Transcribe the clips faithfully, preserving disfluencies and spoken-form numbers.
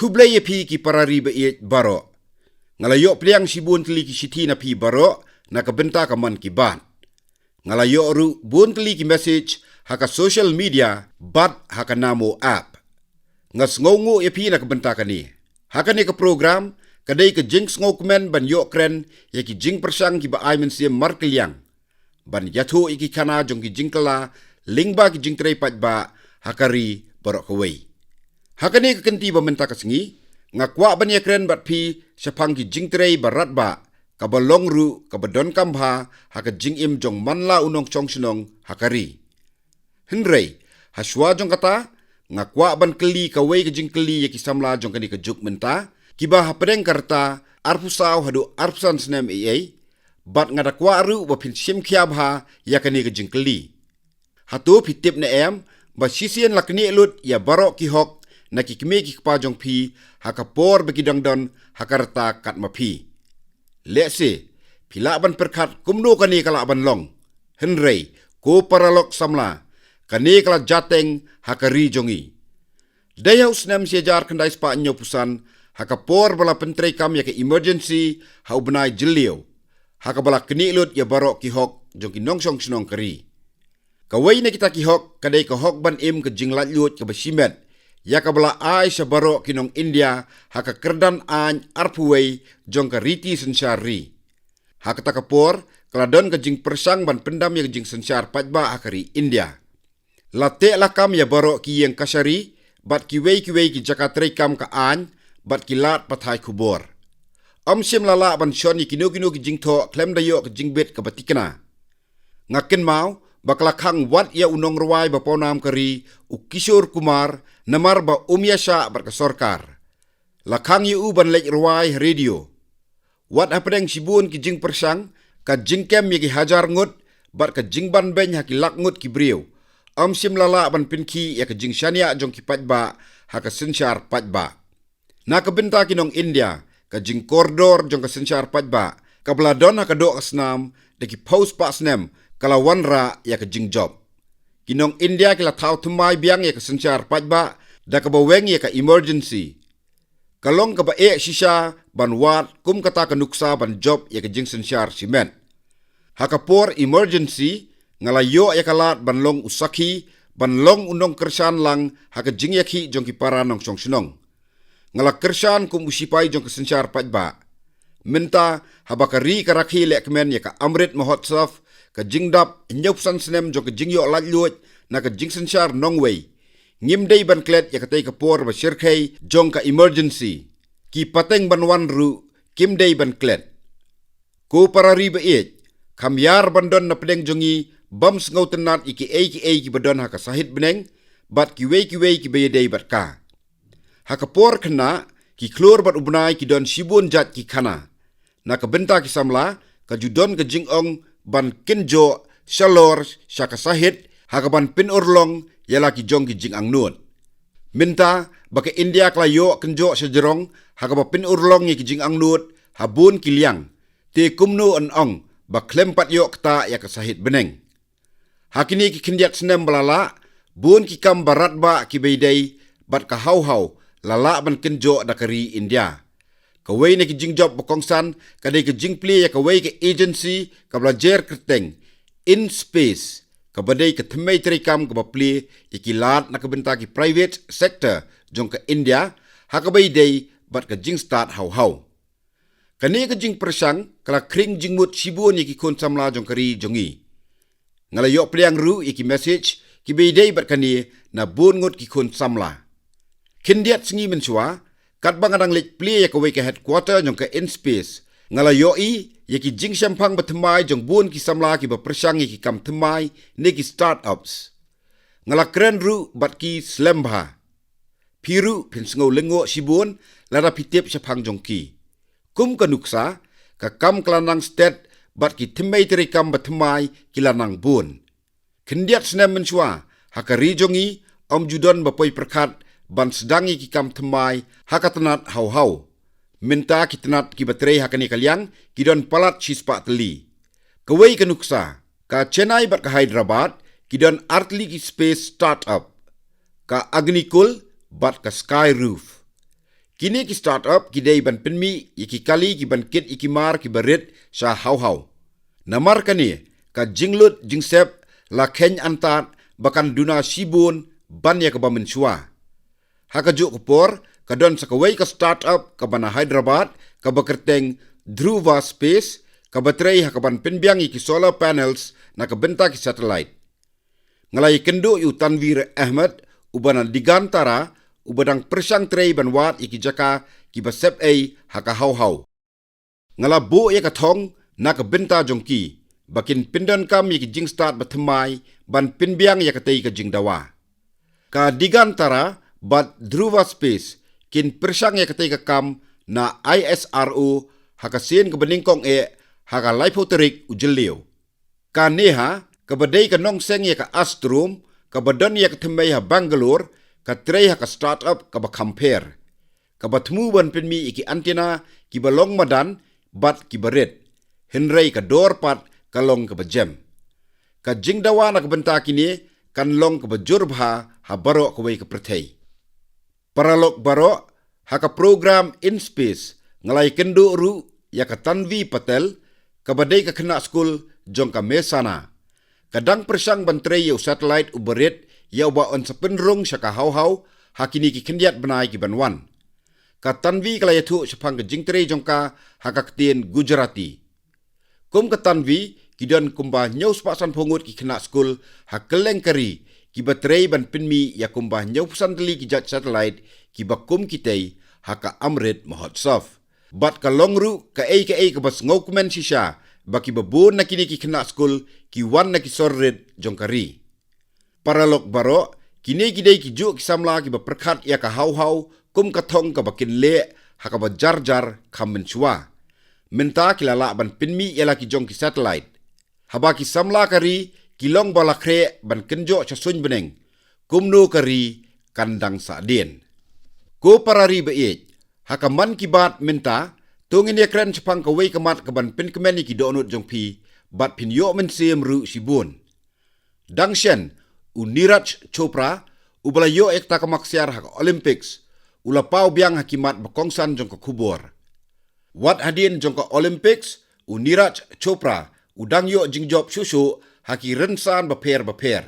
Khublei ïa phi ki para ri ba ïeit baroh. Nga la ïoh pdiang shibun tylli ki shithi na phi baroh na ka bynta ka Mann Ki Baat. Nga la ïoh ruh bun tylli ki message ha ka social media bad ha ka Namo app. Nga sngewnguh ïa phi na ka bynta kane. Ha kane ka program, ka dei ka jingsngewkmen ban ïoh kren ïa ki jingpyrshang kiba ai mynsiem markylliang, ban ïathuh ïa ki khana jong ki jingkylla lyngba ki jingtrei paidbah ha ka ri baroh kawei. Ha kane ka kynti ba mynta ka sngi, nga kwah ban ïakren bad phi shaphang ki jingtrei ba radbah, kaba long ruh kaba donkam bha ha ka jingim jong man la u nongshong shnong ha ka ri. Hynrei, ha shuwa jong kata, nga kwah ban kylli kawei ka jingkylli ïa ki samla jong kane ka juk mynta, kiba hapdeng ka rta arphew saw haduh arphew san snem ei ei, bad nga da kwah ruh ba phin shim khia bha ïa kane ka jingkylli. Hato phi tip ne em ba shisien la knieh lut ïa baroh ki hok na ki kmie ki kpa jong phi ha ka por ba ki dang don ha ka rta kat ma phi? Lehse phi lah ban pyrkhat kumno kane ka lah ban long. Hynrei, ko paralok samla, kane ka la jateng ha ka ri jong ngi. Dei ha u snem shi hajar khyndai spah hynñiewphew san, ha ka por ba la pyntreikam ïa ka emergency ha u bnai Jylliew, ha kaba la knieh lut ïa baroh ki hok jong ki nongshong shnong ka ri. Kawei na kita ki hok ka dei ka hok ban im ka jinglaitluid kaba shimet, ïa kaba la ai sha baroh ki nong India ha ka kyrdan aiñ arphew wei jong ka riti synshar ri. Ha kata ka por, ka la don ka jingpyrshang ban pyndam ïa ka jingsynshar paidbah ha ka ri India. La teh lakam ïa baroh ki ïing kashari bad kiwei kiwei ki jaka treikam ka aiñ bad ki lad pathai khubor. Ym shym la lah ban shon ïa kino kino ki jingthoh khlem da ïoh ka jingbit kaba thikna. Nga kynmaw ba ka la khang wat ïa u nongrwai ba pawnam ka ri, u Kishore Kumar, namar ba um ïashah bad ka sorkar. La khang ïa u ban leit rwai ha radio. Wat hapdeng shibun ki jingpyrshang, ka jingkem ïa ki hajar ngut bad ka jingbanbeiñ ha ki lak ngut ki briew, ym shym la lah ban pynkhih ïa ka jingshaniah jong ki paidbah ha ka synshar paidbah. Na ka bynta ki nong India, ka jingkordor jong ka synshar paidbah, kaba la don ha ka doh ka snam da ki phew spah snem, ka la wanrah ïa ka jingjop. Ki nong India ki la thaw thymmai biang ïa ka synshar paidbah da kaba weng ïa ka emergency. Ka long kaba eh shisha ban wad kum kata ka nuksa ban jop ïa ka jingsynshar shimet. Ha ka por emergency, nga la ïoh ïa ka lad ban long u sakhi, ban long u nongkyrshan lang ha ka jingïakhih jong ki para nongshong shnong. Nga la kyrshan kum u sipai jong ka synshar paidbah. Mynta, haba ka ri ka rakhe lehkmen ïa ka Amrit Mahotsav, ka jingdap hynñiewphew san snem jong ka jingïoh laitluid na ka jingsynshar nongwei, ngim dei ban klet ïa katei ka por ba shyrkhei jong ka emergency. Ki pateng ban wan ruh kim dei ban klet. Ko para ri ba ïeit, kham ïar ban don na pdeng jong ngi bym sngewtynnat ïa kiei kiei kiba don ha ka sahit bneng bad kiwei kiwei kiba ïadei bad ka. Ha ka por khynnah, ki khlur bad u bnai ki don shibun jait ki khana. Na ka bynta ki samla, ka ju don ka jingong ban kynjoh shalor sha ka sahit, ha kaban pynurlong ïa la ki jong ki jingangnud. Mynta ba ka India ka la ïoh kynjoh shajrong ha kaba pynurlong ïa ki jingangnud ha bun ki liang, te kumno yn ong ba khlem pat ïoh ktah ïa ka sahit bneng? Ha kine ki khyndiat snem ba la lah, bun ki kam ba radbah kiba ïadei bad ka hawhaw la lah ban kynjoh da ka ri India. Kawei na ki jingjop ba kongsan ka dei ka jingplie ïa kawei ka agency kaba la jer kyrteng InSpace, kaba dei ka thymmei treikam kaba plie ïa ki lad na ka bynta ki private sector jong ka India, ha kaba ïadei bad ka jingstad hawhaw. Kane ka jingpyrshang ka la khring jingmut shibun ïa ki khun samla jong ka ri jong ngi. Nga la ïoh pdiang ruh ïa ki message kiba ïadei bad kane na bun ngut ki khun samla. Khyndiat sngi mynshuwa, katba nga dang leit plie ïa kawei ka headquarter jong ka InSpace, nga la ïohi ïa ki jingshemphang bathymmai jong bun ki samla kiba pyrshang ïa ki kam thymmai ne ki startups. Nga la kren ruh bad ki slem bha. Phi ruh phin sngew lyngngoh shibun lada phi tip shaphang jong ki. Kum ka nuksa, ka kam ka la nang stet bad ki thymmei treikam bathymmai ki la nang bun. Khyndiat snem mynshuwa, ha ka ri jong ngi, ym ju don ba poi pyrkhat ban sdang ïa ki kam thymmai ha ka tnat hawhaw. Mynta ki tnat kiba trei ha kane ka liang ki don palat shispah tylli. Kawei ka nuksa, ka Chennai bad ka Hyderabad ki don artylli ki space startup, ka Agnikul bad ka Skyroof. Kine ki startup ki dei ban pynmih ïa ki kali ki ban kit ïa ki mar ki barit sha hawhaw. Namar kane, ka jinglut jingsep la kheiñ antad ba kan duna shibun ban ïa kaba mynshuwa. Ha kajuh ka por, ka don sa kawei ka startup kaba na Hyderabad, kaba kyrteng Dhruva Space, kaba trei ha kaban pynbiang ïa ki solar panels na ka bynta ki satellite. Nga la ïakynduh ïa u Tanvir Ahmed, uba na Digantara, uba dang pyrshang trei ban wad ïa ki jaka kiba sep ei ha ka hawhaw. Nga la buh ïa ka thong na ka bynta jong ki, ba kin pyndonkam ïa ki jingstad bathymmai ban pynbiang ïa katei ka jingdawa. Ka Digantara bad Dhruva Space kin pyrshang ïa katei ka kam na I S R O ha ka sien kaba nyngkong eh ha ka laiphew tarik u Jylliew. Ka NEHA, kaba dei ka nongseng ïa ka Astrum, kaba don ïa ka thymmei ha Bangalore, ka trei ha ka startup kaba kham pher, kaba thmu ban pynmih ïa ki antenna kiba long madan bad kiba rit, hynrei ka dor pat ka long kaba jem. Ka jingdawa na ka bynta kine kan long kaba jur bha ha baroh kawei ka pyrthei. Paralok baroh, ha ka program In Space, nga la ïakynduh ruh ïa ka Tanvi Patel, kaba dei ka khynnah skul jong ka Mehsana, ka dang pyrshang ban trei ïa u satellite uba rit, ïa uba yn sa pynrung sha ka hawhaw ha kine ki khyndiat bnai ki ban wan. Ka Tanvi ka la ïathuh shaphang ka jingtrei jong ka ha ka ktien Gujarati. Kum ka Tanvi, ki don kumba hynñiew spah sanphew ngut ki khynnah skul ha kylleng ka ri, kiba trei ban pynmih ïa kumba hynñiewphew san tylli ki jait satellite kiba kum kitei ha ka Amrit Mahotsav. Bad ka long ruh kaei kaei kaba sngewkmen shisha ba kiba bun na kine ki khynnah skul ki wan na ki sor rit jong ka ri. Paralok baroh, kine ki dei kijuh ki samla kiba pyrkhat ïa ka hawhaw kum ka thong kaba kin leh ha kaba jar jar kham mynshuwa. Mynta ki la lah ban pynmih ïa la ki jong ki satellite. Haba ki samla ka ri ki long ba la khreh ban kynjoh sha suiñbneng, kumno ka ri kan dang sahdien. Ko para ri ba ïeit, ha ka Mann Ki Baat mynta, to ngin ïakren shaphang kawei ka mat kaban pynkmen ïa ki dohnud jong phi, bad phin ïoh mynsiem ruh shibun. Dang shen, u Neeraj Chopra, uba la ïoh ïa ka takma ksiar ha ka Olympics, u la paw biang ha ki mat ba kongsan jong ka khubor. Wat hadien jong ka Olympics, u Neeraj Chopra u dang ïoh jingjop shuh shuh ha ki rynsan bapher bapher.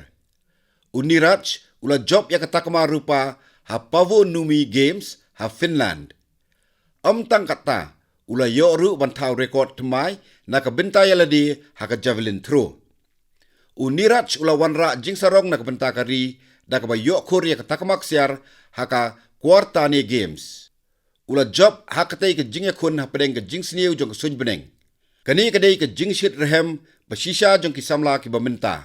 U Neeraj u la jop ïa ka takma rupa ha Paavo Nurmi Games ha Finland. Ym tang katta, u la ïoh ruh ban thaw record thymmai na ka bynta ïa lade ha ka javelin throw. U Neeraj u la wanrah jingsarong na ka bynta ka ri da kaba ïoh khur ïa ka takma ksiar ha ka Kwartane Games. U la jop ha katei ka jingïakhun hapdeng ka jingsniew jong ka suiñbneng. Kane ka dei ka jingshit rhem ba shisha jong ki samla kiba mynta.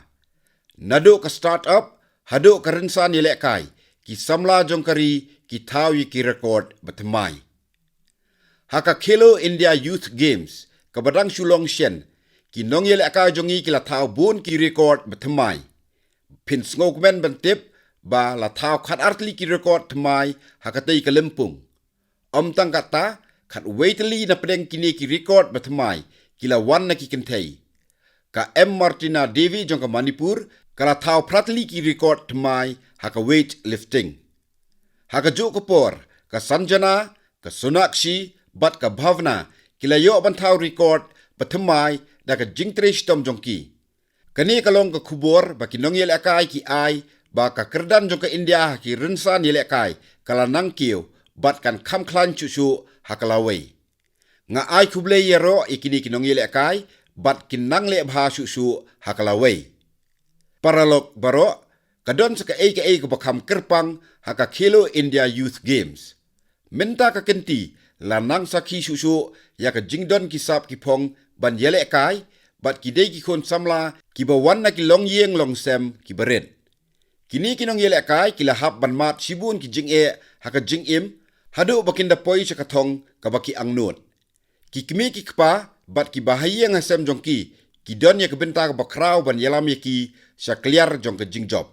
Naduh ka startup haduh ka rynsan ïalehkai, ki samla jong ka ri ki thaw ïa ki record bathymmai. Ha ka Khelo India Youth Games, kaba dang shu long shen, ki nongïalehkai jong ngi ki la thaw bun ki record bathymmai. Phin sngewkmen ban tip ba la thaw khatar tylli ki record thymmai ha katei ka lympung. Ym tang katta, khatwei tylli napdeng kine ki record bathymmai ki la wan na ki kynthei. Ka M Martina Devi jong ka Manipur ka la thaw phra tylli ki record thymmai ha ka weight lifting. Ha kajuh ka por, ka Sanjana, ka Sonakshi bad ka Bhavna ki la ïoh ban thaw record bathymmai da ka jingtrei shitom jong ki. Kane ka long ka khubor ba ki nongïalehkai ki ai ba ka kyrdan jong ka India ha ki rynsan ïalehkai ka la nang kiew bad kan kham khlaiñ shuh shuh ha ka lawei. Nga ai khublei ïaroh ïa kine ki nongïalehkai bad kin nang leh bha shuh shuh ha ka lawei. Paralok baroh, ka don sa kaei kaei kaba kham kyrpang ha ka Khelo India Youth Games. Mynta ka kynti la nang sakhi shuh shuh ïa ka jingdon ki sap ki phong ban ïalehkai bad ki dei ki khun samla kiba wan na ki longïing longsem kiba rit. Kine ki nongïalehkai ki la hap ban mad shibun ki jingeh ha ka jingim haduh ba kin da poi sha ka thong kaba ki angnud. Ki kmie ki kpa bad ki bahaïing hasem jong ki ki don ïa ka bynta kaba khraw ban ïalam ïa ki sha kliar jong ka jingjop.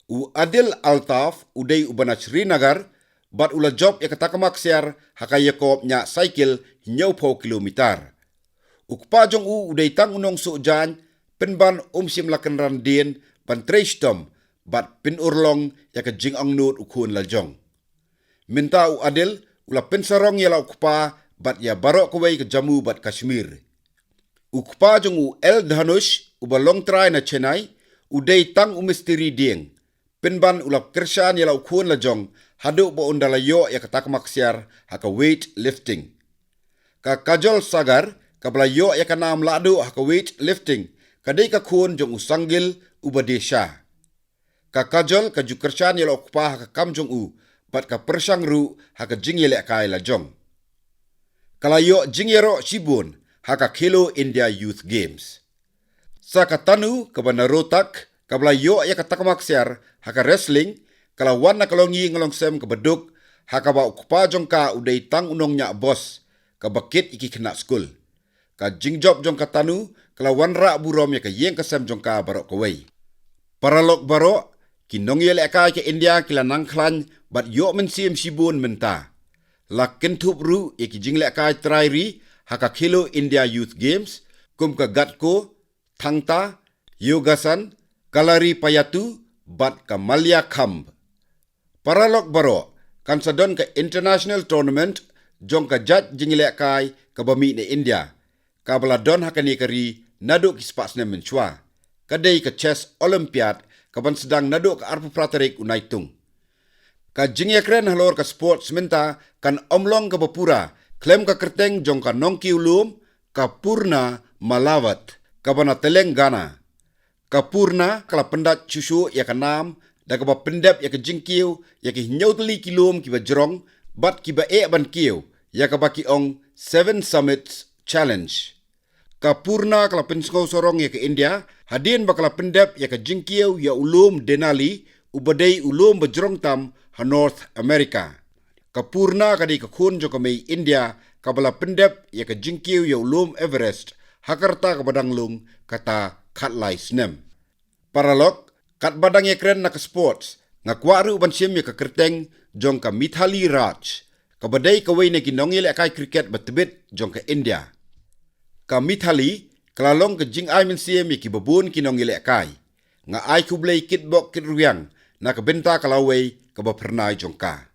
U Adil Altaf u dei uba na Srinagar bad u la jop ïa ka takma ksiar ha ka ïakob ñiah cycle hynñiewphew kilometer. U kpa jong u u dei tang u nongsuh jaiñ, pynban um shym la kynran dien ban trei shitom bad pynurlong ïa ka jingangnud u khun lajong. Mynta u Adil u la pynsarong ïa la u kpa bad ïa baroh kawei ka Jammu bad Kashmir. U kpa jong u L Dhanush, uba long trai na Chennai, u dei tang u mistri dieng. Pynban u la kyrshan ïa la u khun la jong, haduh ba un da la ïoh ïa ka takma ksiar ha ka weight lifting. Ka Kajol Sagar, kaba la ïoh ïa ka nam lahduh ha ka weight lifting, ka dei ka khun jong u Sangil, uba dei sha. Ka Kajol ka ju kyrshan ïa la u kpa ha ka kam jong u, bad ka pyrshang ruh ha ka jingïalehkai la jong. Ka la ïoh jingïaroh shibun ha ka Khelo India Youth Games. Sa ka Tanu kaba na Rohtak, kaba la ïoh ïa ka takma ksiar ha ka wrestling, ka la wan na ka longïing longsem kaba duk, ha kaba u kpa jong ka u dei tang u nongñiah bos, kaba kit ïa ki khynnah skul. Ka jingjop jong ka Tanu ka la wanrah burom ïa ka ïing ka sem jong ka baroh kawei. Paralok baroh, ki nongïalehkai ka India ki la nang khlaiñ bad ïoh mynsiem shibun mynta. La kynthup ruh ïa ki jinglehkai trai ri ha ka Khelo India Youth Games, kum ka Gatko, Thangta, Yogasan, Kalaripayattu bad ka Mallakhamb. Paralok baroh, kan sa don ka international tournament jong ka jait jinglehkai kaba mih na India, kaba la don ha kane ka ri naduh ki spah snem mynshuwa. Ka dei ka Chess Olympiad, kaban sdang naduh ka arphew phra tarik u Naitung. Ka jingïakren halor ka sports mynta kan ym long kaba pura khlem ka kyrteng jong ka nongkiew lum, ka Purna Malawat, kaba na Telangana. Ka Purna ka la pyndait shuh shuh ïa ka nam da kaba pyndep ïa ka jingkiew ïa ki hynñiew tylli ki lum kiba jrong bad kiba eh ban kiew, ïa kaba ki ong Seven Summits Challenge. Ka Purna ka la pynsngewsarong ïa ka India hadien ba ka la pyndep ïa ka jingkiew ïa u lum Denali, uba dei u lum ba jrong tam ha North America. Ka Purna ka dei ka khun jong ka mei India kaba la pyndep ïa ka jingkiew ïa u lum Everest ha ka rta kaba dang lung kata khatlai snem. Paralok, katba dang ïakren na ka sports, nga kwah ruh ban shim ïa ka kyrteng jong ka Mithali Raj, kaba dei kawei na ki nongïalehkai cricket ba tbit jong ka India. Ka Mithali ka la long ka jingai mynsiem ïa kiba bun ki nongïalehkai. Nga ai khublei kitbok kitrwiang na ka bynta ka lawei kaba phyrnai jong ka.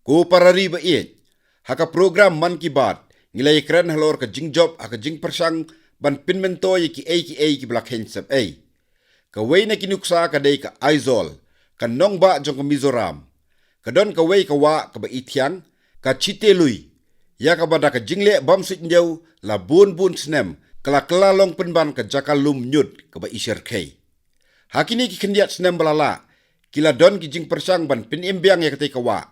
Ko parari ba ïeit, ha ka program Mann Ki Baat ngi la ïakren halor ka jingjop ha ka jingpyrshang ban pynmyntoi ïa kiei kiei kiba la kheiñ sepei. Kawei na ki nuksa ka dei ka Aizawl, ka nongbah jong ka Mizoram. Ka don kawei ka wah kaba ithiang, ka Chittelui, ïa kaba da ka jingleh bam suitñiew la bun bun snem ka la kylla long pynban ka jaka lum ñiut kaba ishyrkhei. Ha kine ki khyndiat snem ba la lah, ki la don ki jingpyrshang ban pynim biang ïa katei ka wah.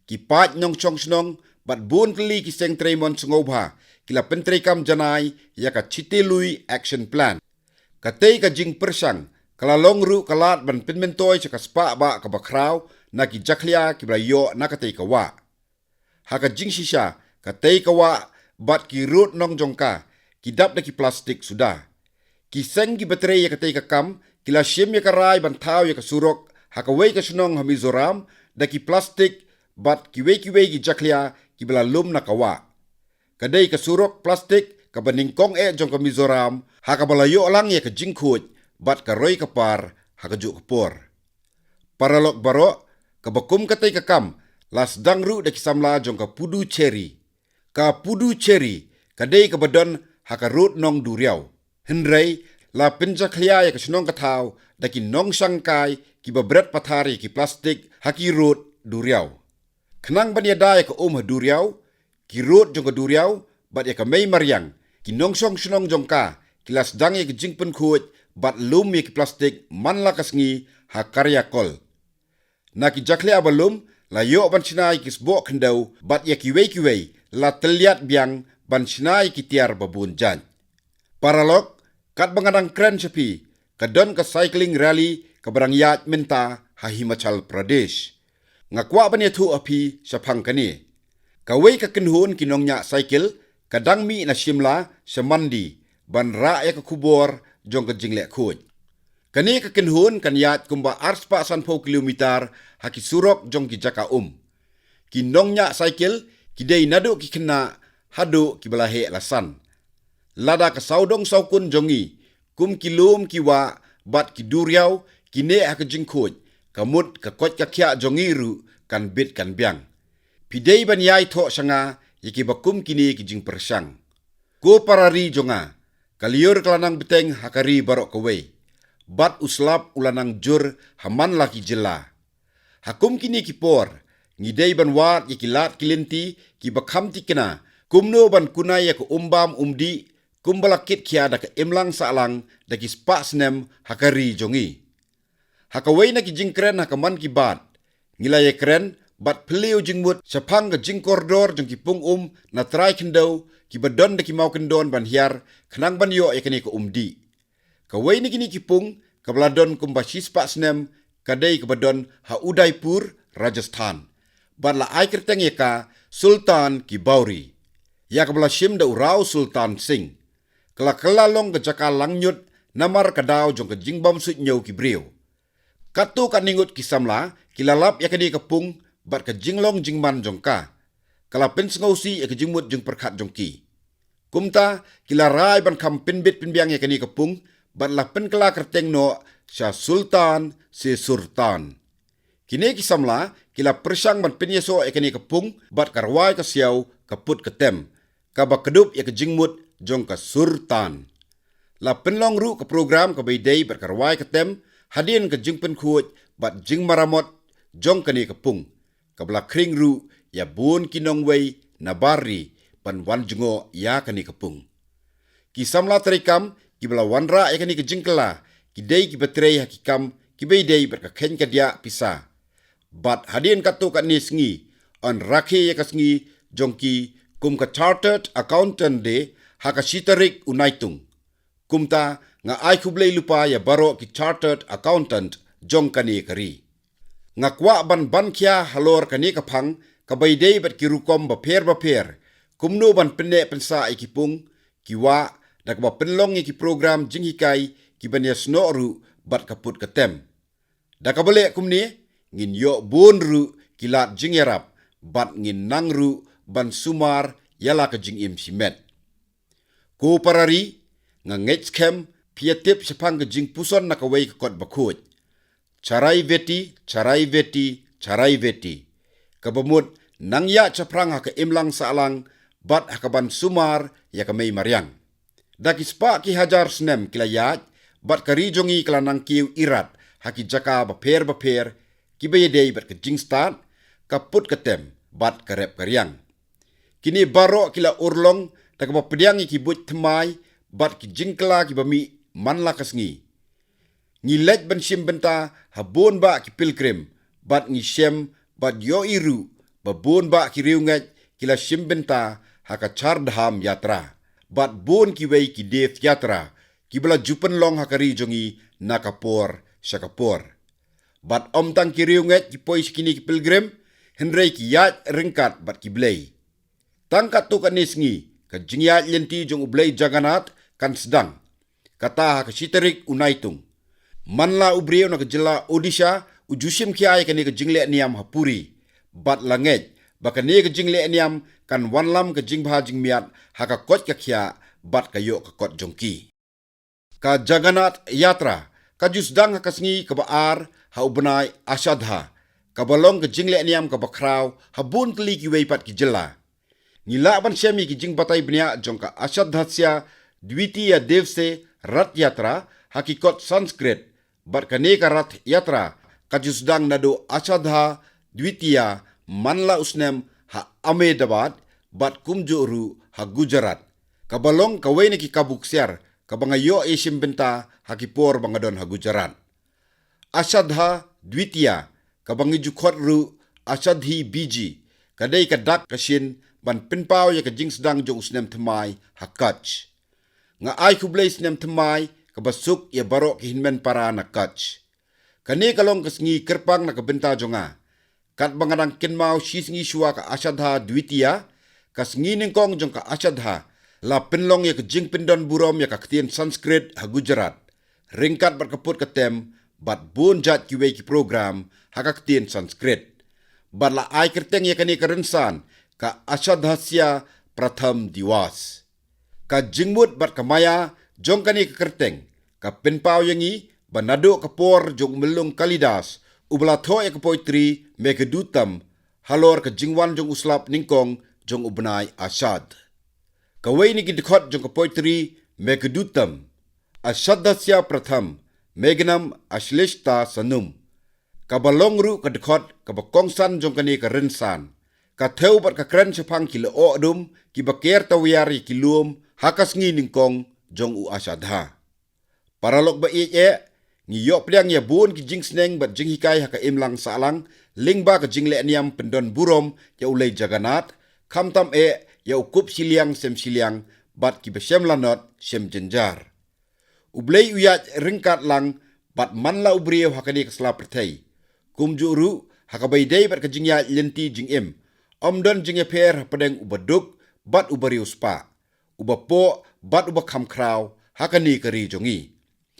Ki paid nongshong shnong bad bun tylli ki seng trei mon sngewbha ki la pyntreikam janai ïa ka Chittelui Action Plan. Katei ka jingpyrshang ka la long ruh ka lad ban pynmyntoi sha ka spah bah kaba khraw na ki jakhlia kiba la ïoh na katei ka wah. Ha ka jingshisha, katei ka wah bad ki rud nong jong ka ki dap da ki plastik suda. Ki seng kiba trei ïa katei ka kam ki la shim ïa ka rai ban thaw ïa ka surok ha kawei ka shnong ha Mizoram da ki plastik bad kiwei kiwei ki jakhlia kiba la lum na ka wah. Ka dei ka surok plastik kaba nyngkong eh jong ka Mizoram ha kaba la ïoh lang ïa ka jingkhuid bad ka roi ka par ha kajuh ka por. Paralok baroh, kaba kum katei ka kam la sdang ruh da ki samla jong ka Puducherry. Ka Puducherry ka dei kaba don ha ka rud nong duriaw. Hynrei la pynjakhlia ïa ka shnong ka thaw da ki nongshangkai kiba bret pathar ïa ki plastik ha ki rud duriaw. Khnang ban ïada ïa ka um ha duriaw, ki rud jong ka duriaw bad ïa ka mei mariang, ki nongshong shnong jong ka ki la sdang ïa ka jingpynkhuid bad lum ïa ki plastik man la ka sngi ha Kariakol. Na ki jakhlia ba lum la ïoh ban shna ïa ki sboh khyndew bad ïa kiwei kiwei la tylliat biang ban shna ïa ki tiar ba bun jait. Paralok, katba nga dang kren sha phi, ka don ka cycling rally kaba dang ïaid mynta ha Himachal Pradesh. Nga kwah ban ïathuh ha phi shaphang kane. Kawei ka kynhun ki nongñiah cycle ka dang mih na Shimla sha Mandi ban rah ïa ka khubor jong ka jingleh khuid. Kane ka kynhun kan ïaid kumba arspah sanphew kilometer ha ki surok jong ki jaka um. Ki nongñiah cycle ki dei naduh ki khynnah haduh kiba la heh la san. Lada ka sawdong sawkun jong ngi, kum ki lum ki wah bad ki duriaw, ki neh ha ka jingkhuid, ka mut ka koit ka khiah jong ngi ruh kan bit kan biang. Phi dei ban ïai thoh sha nga ïa kiba kum kine ki jingpyrshang. Ko para ri jong nga, ka lyiur ka la nang bteng ha ka ri baroh kawei, bad u slap u la nang jur ha man la ki jylla. Ha kum kine ki por, ngi dei ban wad ïa ki lad ki lynti kiba kham thikna, kumno ban kuna ïa ka um bam um dih, kumba la kit khia da ka imlang sahlang da ki spah snem ha ka ri jong ngi. Ha kawei na ki jingkren ha ka Mann Ki Baat, ngi la ïakren bad plie jingmut shaphang ka jingkordor jong ki pung um na trai khyndew kiba don da ki mawkyndon ban hiar khnang ban ïoh ïa kane ka um dih. Kawei na kine ki pung kaba la don kumba shi spah snem ka dei kaba don ha Udaipur, Rajasthan, bad la ai kyrteng ïa ka Sultan ki Bauri, ïa kaba la shim da u Rao Sultan Singh. Ka la kylla long ka jaka langñiut namar ka daw jong ka jingbym suidñiew ki briew. Katto katne ngut ki samla ki la lap ïa kane ka pung bad ka jinglong jingman jong ka, ka la pynsngewsih ïa ka jingmut jingpyrkhat jong ki. Kumta, ki la rai ban kham pynbit pynbiang ïa kane ka pung bad la pynkylla kyrteng noh sha Sultan se Surtan. Kine ki samla ki la pyrshang ban pynïasoh ïa kane ka pung bad ka rwai ka siaw ka put ka tem, kaba kdup ïa ka jingmut jong ka Surtan. La pynlong ruh ka program kaba ïadei bad ka rwai ka tem hadien ka jingpynkhuid bad jingmaramot jong kane ka pung, kaba la khring ruh ïa bun ki nongwei na bar ri ban wan jngoh ïa kane ka pung. Ki samla treikam kiba la wanrah ïa kane ka jingkylla ki dei kiba trei ha ki kam kiba ïadei bad ka kheiñ ka diah pisa. Bad hadien katto katne sngi, yn rakhe ïa ka sngi jong ki kum ka Chartered Accountant Day ha ka shi tarik u Naitung. Kumta, nga ai khublei lypa ïa baroh ki chartered accountant jong kane ka ri. Nga kwah ban ban khia halor kane ka phang kaba ïadei bad ki rukom bapher bapher, kumno ban pynneh pynsah ïa ki pung, ki wah, da kaba pynlong ïa ki program jinghikai kiban ïasnoh ruh bad ka put ka tem. Da kaba leh kumne, ngin ïoh bun ruh ki lad jingïarap bad ngin nang ruh ban sumar ïa la ka jingim shimet. Ko para ri, nga ngeit skhem phi ïa tip shaphang ka jingpuson na kawei ka kot bakhuid: Charai Beti, Charai Beti, Charai Beti, kaba mut nang ïaid shaphrang ha ka imlang sahlang bad ha kaban sumar ïa ka mei mariang. Da ki spah ki hajar snem ki la ïaid, bad ka ri jong ngi ka la nang kiew irat ha ki jaka bapher bapher kiba ïadei bad ka jingstad, ka put ka tem bad ka rep ka riang. Kine baroh ki la urlong da kaba pdiang ïa ki buit thymmai bad ki jingkylla kiba mih man la ka sngi. Ngi leit ban shim bynta ha bun bah ki pilgrim, bad ngi shem bad ïohi ruh ba bun bah ki riewngeit ki la shim bynta ha ka Char Dham Yatra bad bun kiwei ki Dev Yatra kiba la ju pynlong ha ka ri jong ngi na ka por sha ka por. Bad ym tang ki riewngeit ki poi sha kine ki pilgrim, hynrei ki ïaid ryngkat bad ki blei. Tang katto katne sngi, ka jingïaid lynti jong u blei Jagannath kan sdang, kata ha ka shi tarik u Naitung. Man la u briew na ka jylla Odisha u ju shim khia ïa kane ka jingleh niam ha Puri, bad la ngeit ba kane ka jingleh niam kan wanlam ka jingbha jingmiat ha ka koit ka khiah bad ka ïoh ka kot jong ki. Ka Jagannath Yatra ka ju sdang ha ka sngi kaba ar ha u bnai Ashadha, kaba long ka jingleh niam kaba khraw ha bun tylli kiwei pat ki jylla. Ngi lah ban shem ïa ki jingbatai bniah jong ka Ashadhasya Dwitiya Devse Rath Yatra ha ki kot Sanskrit, bad kane ka Rath Yatra ka ju sdang naduh Ashadha Dwitiya man la u snem ha Ahmedabad, bad kumjuh ruh ha Gujarat, kaba long kawei na ki kabu ksiar kaba nga ïoh ïa shim bynta ha ki por ba nga don ha Gujarat. Ashadha Dwitiya, kaba ngi ju khot ruh Ashadhi Biji, ka dei ka dak ka shin ban pynpaw ïa ka jingsdang jong u snem thymmai ha Kutch. Nga ai khublei snem thymmai kaba suk ïa baroh ki hynmen para na Kutch. Kane ka long ka sngi kyrpang na ka bynta jong nga. Katba nga dang kynmaw shi sngi shuwa ka Ashadha Dwitiya, ka sngi nyngkong jong ka Ashadha, la pynlong ïa ka jingpyndon burom ïa ka ktien Sanskrit ha Gujarat, ryngkat bad ka put ka tem, bad bun jait kiwei ki program ha ka ktien Sanskrit. Bad la ai kyrteng ïa kane ka rynsan ka Ashadhasya Pratham Diwas. Ka jingmut bad ka maïa jong kane ka kyrteng ka pynpaw ïa ngi ba naduh ka por jong u Myllung Kalidas, uba la thoh ïa ka poetry Meghadootam, halor ka jingwan jong u slap nyngkong jong u bnai Ashad. Kawei na ki dkhot jong ka poetry Meghduttam: Ashadhasya pratham meghnam ashlishta sanum, kaba long ruh ka dkhot kaba kongsan jong kane ka rynsan, ka thew bad ka kren shaphang ki lyoh dum kiba ker tawiar ïa ki lum ha ka sngi nyngkong jong u Ashadha. Paralok ba ïeit, ngi ïoh pdiang ïa bun ki jingsneng bad jinghikai ha ka imlang sahlang lyngba ka jingleh niam pyndon burom ïa u Lei Jagannath, khamtam eh ïa u kup shiliang sem shiliang bad kiba shem lanot shem jynjar. U Blei u ïaid ryngkat lang bad man la u briew ha kane ka sla pyrthei. Kumjuh ruh, ha kaba ïadei bad ka jingïaid lynti jingim, ym don jingïapher hapdeng uba duk bad uba riewspah, uba poh bad uba kham khraw ha kane ka ri jong ngi.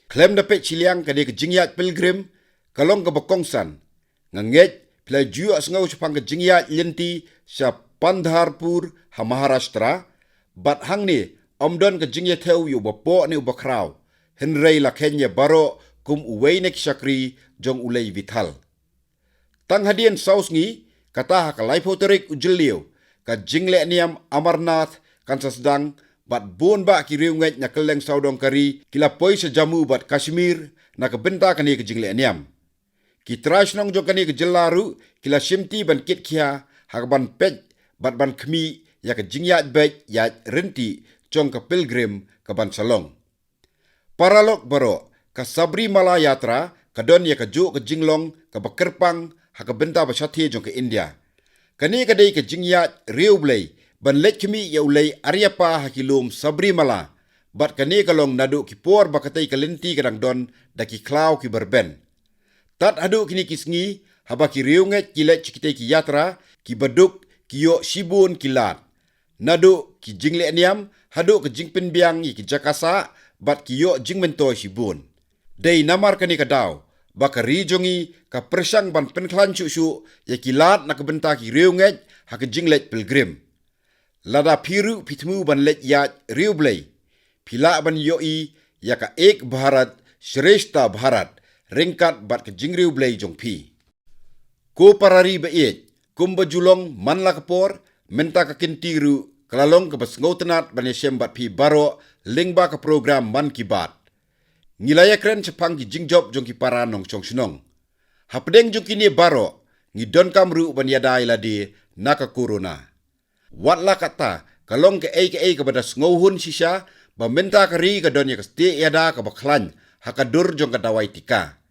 Khlem da peit shiliang, kane ka jingïaid pilgrim ka long kaba kongsan. Nga ngeit phi la ju ïohsngew shaphang ka jingïaid lynti sha Pandharpur ha Maharashtra, bad hangne ym don ka jingïathew ïa uba poh ne uba khraw, hynrei la kheiñ ïa baroh kum uwei na ki shakri jong u Lei Vithal. Tang hadien saw sngi, kata ha ka laiphew tarik u Jylliew, ka jingleh niam Amarnath kan sa sdang, bad bun bah ki riewngeit na kylleng sawdong ka ri ki la poi sha Jammu bad Kashmir na ka bynta kane ka jingleh niam. Ki trai shnong jong kane ka jylla ruh ki la shimti ban kit khia ha kaban peit bad ban khmih ïa ka jingïaid beit ïaid ryntih jong ka pilgrim kaban sa long. Paralok baroh, ka Sabrimala Yatra ka don ïa kajuh ka jinglong kaba kyrpang ha ka bynta ba shathie jong ka India. Kane ka dei ka jingïaid riewblei ban leit khmih ïa u Lei Aryappa ha ki lum Sabrimala, bad kane ka long naduh ki por ba katei ka lynti ka dang don da ki khlaw kiba rben. Tad haduh kine ki sngi, haba ki riewngeit ki leit sha kitei ki yatra, kiba duk ki ïoh shibun ki lad, naduh ki jingleh niam haduh ka jingpynbiang ïa ki jaka sah, bad ki ïoh jingmyntoi shibun. Dei namar kane ka daw ba ka ri jong ngi ka pyrshang ban pynkhlaiñ shuh shuh ïa ki lad na ka bynta ki riewngeit ha ka jingleit pilgrim. Lada phi ruh phi thmu ban leit ïaid riewblei, phi lah ban ïohi ïa ka Ek Bharat Shrestha Bharat ryngkat bad ka jingriewblei jong phi. Ko para ri ba ïeit, kumba ju long man la ka por, mynta ka kynti ruh ka la long kaba sngewtynnad ban ïashem bad phi baroh lyngba ka program Mann Ki Baat. Ngi la ïakren shaphang ki jingjop jong ki para nongshong shnong. Hapdeng jong kine baroh, ngi donkam ruh ban ïada ïa lade na ka corona. Wat la katta, ka long kaei kaei kaba da sngewhun shisha ba mynta ka ri ka don ïa ka stieh ïada kaba khlaiñ ha ka dur jong ka dawai tika.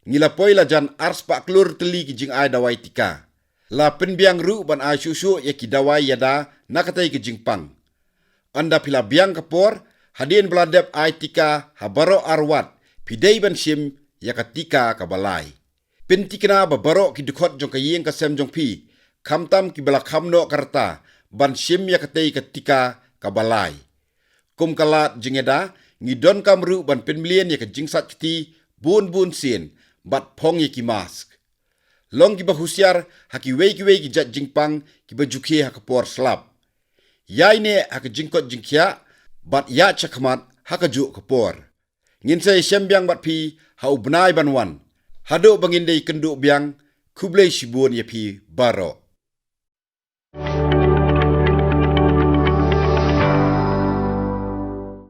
Ngi la poi la jan arspah klur tylli ki jingai dawai tika. La pynbiang ruh ban ai shuh shuh ïa ki dawai ïada na katei ka jingpang. Ynda phi la biang ka por, hadien ba la dep ai tika ha baroh arwat, phi dei ban shim ïa ka tika kaba lai. Pynthikna ba baroh ki dkhot jong ka ïing ka sem jong phi, khamtam kiba la kham noh ka rta, ban shim ïa katei ka tika kaba lai. Kum ka lad jingïada, ngi donkam ruh ban pynmlien ïa ka jingsait kti bun bun sien bad phong ïa ki mask. Long kiba husiar ha kiwei kiwei ki jait jingpang kiba ju khie ha ka por slap. Ïaineh ha ka jingkoit jingkhiah bad ïaid shakhmat ha kajuh ka por. Ngin sa ïashem biang bad phi ha u bnai ban wan. Haduh ba ngin da ïakynduh biang, khublei shibun ïa phi baroh.